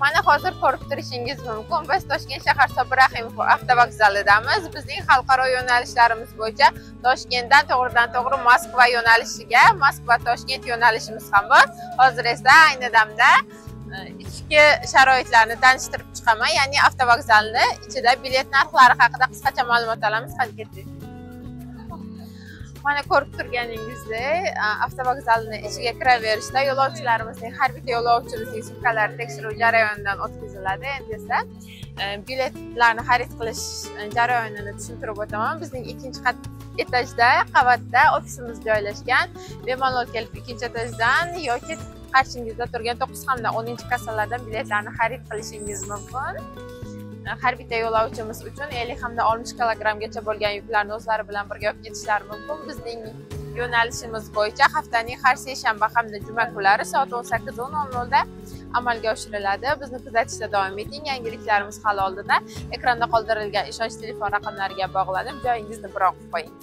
Mana hozir ko'rib turishingiz mumkin. Biz Toshkent shahar Sobir Rahimov avtovokzalidamiz. Bizning xalqaro yo'nalishlarimiz bo'yicha Toshkentdan to'g'ridan to'g'ri Moskva yo'nalishiga, Moskva Toshkent yo'nalishimiz ham bor. Hozir esa ayni damda ichki sharoitlarni tanishtirib chiqaman. Ya'ni avtovokzalni ichida bilet narxlari haqida qisqacha ma'lumot olamiz. Hadi ketdik. Mana ko'rib turganingizdek, avtovokzalni ichiga kiraverishda yo'lovchilarimizning har bitta yo'lovchimizning sumkalari tekshiruv jarayonidan o'tkaziladi. Endi esa biletlarni xarid qilish jarayonini tushuntirib o'taman. Bizning ikkinchi etajda, qavatda ofisimiz joylashgan. Bemalol kelib ikkinchi etajdan yoki qarshingizda turgan 9 hamda 10 kassalardan biletlarni xarid qilishingiz mumkin. Har bitta yo'lovchimiz uchun 50 hamda 60 kilogrammgacha bo'lgan yuklarni o'zlari bilan birga olib ketishlari mumkin. Bizning yo'nalishimiz bo'yicha haftaning har seshanba hamda juma kunlari soat 18:00 da amalga oshiriladi. Bizni kuzatishda davom eting. Yangiliklarimiz hali oldinda. Ekranda qoldirilgan ishonch telefon raqamlariga bog'lanib, joyingizni biroq qo'ying.